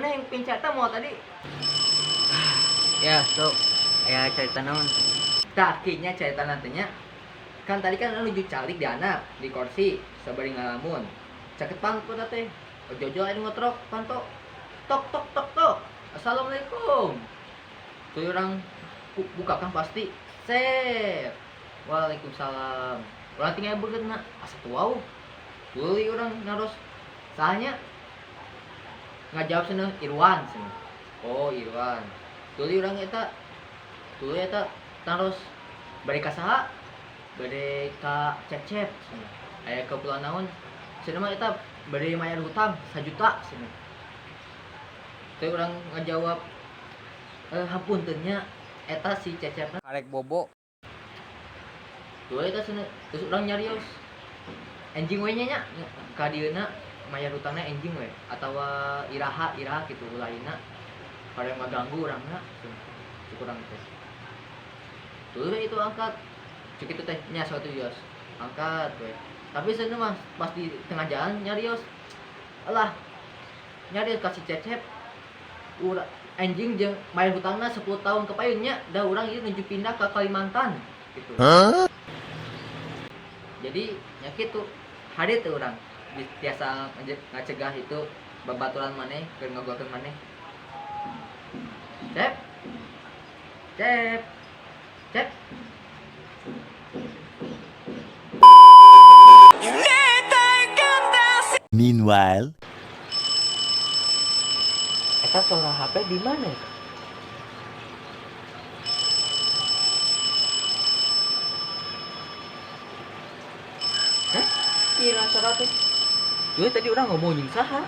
Mana yang pincata mau tadi? Ya, sok. Aya carita naon? Tah, kinya carita nantinya. Kan tadi kan nuju calik di anak di kursi sabari ngalamun. Caket pangku teh. Ojo-ojo aya ngotrok panto. Tok tok tok tok. Assalamualaikum. Tuh orang buka kan pasti. Set. Waalaikumsalam. Urang tinggal beungeutna asa teu wau. Tuluy urang naros sahanya ngajawab cenah Irwan cenah. Oh, Irwan. Tuluy urang eta tuluy eta taros bade ka saha? Bade ka Cecep cenah. Aya keperluan naon? Cenah mah eta bade mayar hutang 1 juta cenah. Tuluy urang ngajawab hapunten nya eta si Cecepna Karek bobo. Tuluy eta cenah terus urang nyarios. Enjing we nya ka dieuna mayar hutangna enjing we atawa iraha iraha kitu lainna pada ngaganggu urangna cek urang teh. Tuluy itu angkat cek itu teh nya suatu yos angkat we. Tapi cenah mah pas di tengah jalan nyarios alah nyarios ka si Cecep ura enjing jeung mayar hutangna 10 tahun ke payun nya da urang ieu nuju pindah ke Kalimantan gitu. Jadi nya kitu hade teh urang biasa ngacegah itu babaturan maneh keur ngagokeun maneh. Cep. Cep. Cep. Meanwhile, eta suara HP di mana ya? Hah? Iya suara teh. Dulu tadi orang ngomong jeung saha?